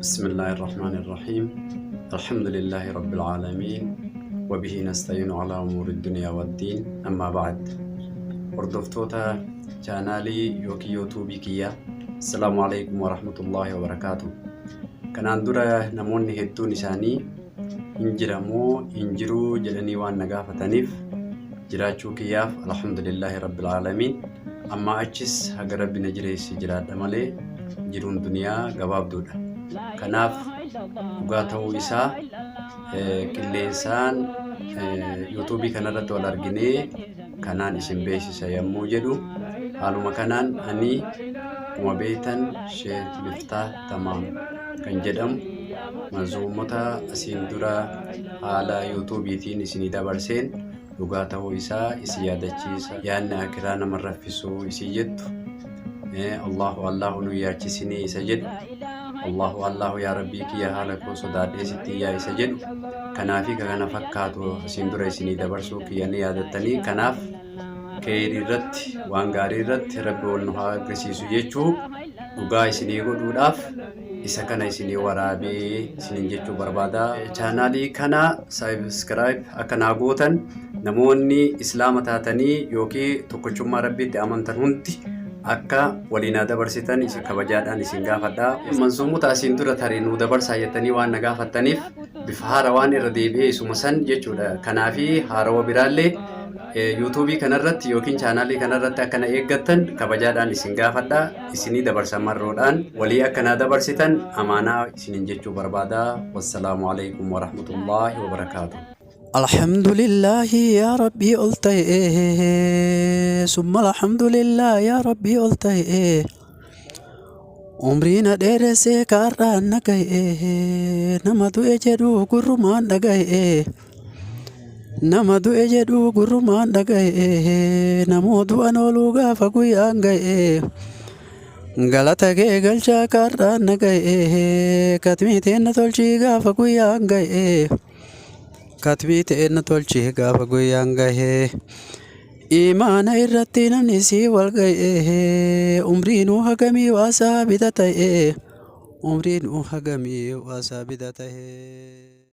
بسم الله الرحمن الرحيم. الحمد لله رب العالمين وبه نستعين على أمور الدنيا والدين. أما بعد، hordoftoota chaanaalii yookiin yuutuubii kiyyaa, السلام عليكم ورحمة الله وبركاته. Kanaan dura namoonni hedduun isaanii hin jiramoo hin jiruu jedhanii waan na gaafataniif, jiraachuu kiyyaaf الحمد لله رب العالمين. Amma achis haga Rabbi na jireessi jiraadha malee jiruun duniyaa gabaabduudha. Kanaaf dhugaa ta'uu isaa qilleensaan yuutuubii kanarratti wal arginee kanaan isin beeksisa yommuu jedhu, haaluma kanaan ani akkuma beektan Sheekh Miftaah Tamaam kan jedhamu manzuumota asiin dura haala yuutuubiitiin isinii dabarseen dhugaa ta'uu isaa isin yaadachiisa. Yaadni akiraa nama raffisuu isii jettu, Allahu Allahu nu yaachisinii isa jedhu, Allahu Allahu yaa Rabbii kiyya haala koo sodaadhee sitti iyyaa isa jedhu, kanaafi kana fakkaatu asiin dura isinii dabarsuu kiyya ni yaadattanii. Kanaaf keeyrii irratti, waan gaarii irratti Rabbi wal nu haa agarsiisu jechuu dhugaa isinii godhuudhaaf isa kana isinii waraabee isiniin jechuu barbaada. Chaanaalii kana subscribe akka naa gootan, namoonni islaama taatanii yookiin tokkochummaa Rabbiitti amantan hundi akka waliin haa dabarsitan isin kabajaadhaan isin gaafadha. Manzuumota asiin dura tarii nuu dabarsaa jettanii waan na gaafattaniif bifa haarawaan irra deebi'ee isuma san jechuudha. Kanaafi haarawa biraallee yuutuubii kanarratti yookiin chaanaalii kanarratti akka na eeggattan kabajaadhaan isin gaafadha. Isinii dabarsa marroodhaan walii akka naa dabarsitan amaanaa isiniin jechuu barbaada. والسلام عليكم ورحمة الله وبركاته. الحمد لله يا ربي قلت إيه، ثم الحمد لله يا ربي قلت إيه، umriina dheeressee kaarraan na ga'e, nama du'e jedhu gurrumaan dhaga'e, nama du'e jedhu gurrumaan dhaga'e, namoo du'an ooluu gaafa guyyaan ga'e, galata kee galchaa kaarraan na ga'e, katmii teenna tolchii gaafa guyyaan ga'e, katmii teenna tolchii gaafa guyyaan ga'e. Imaana irratti namni si wal ga'e, umriinuu hagamii waasaa bita ta'e, umriinuu hagamii waasaa bita ta'e.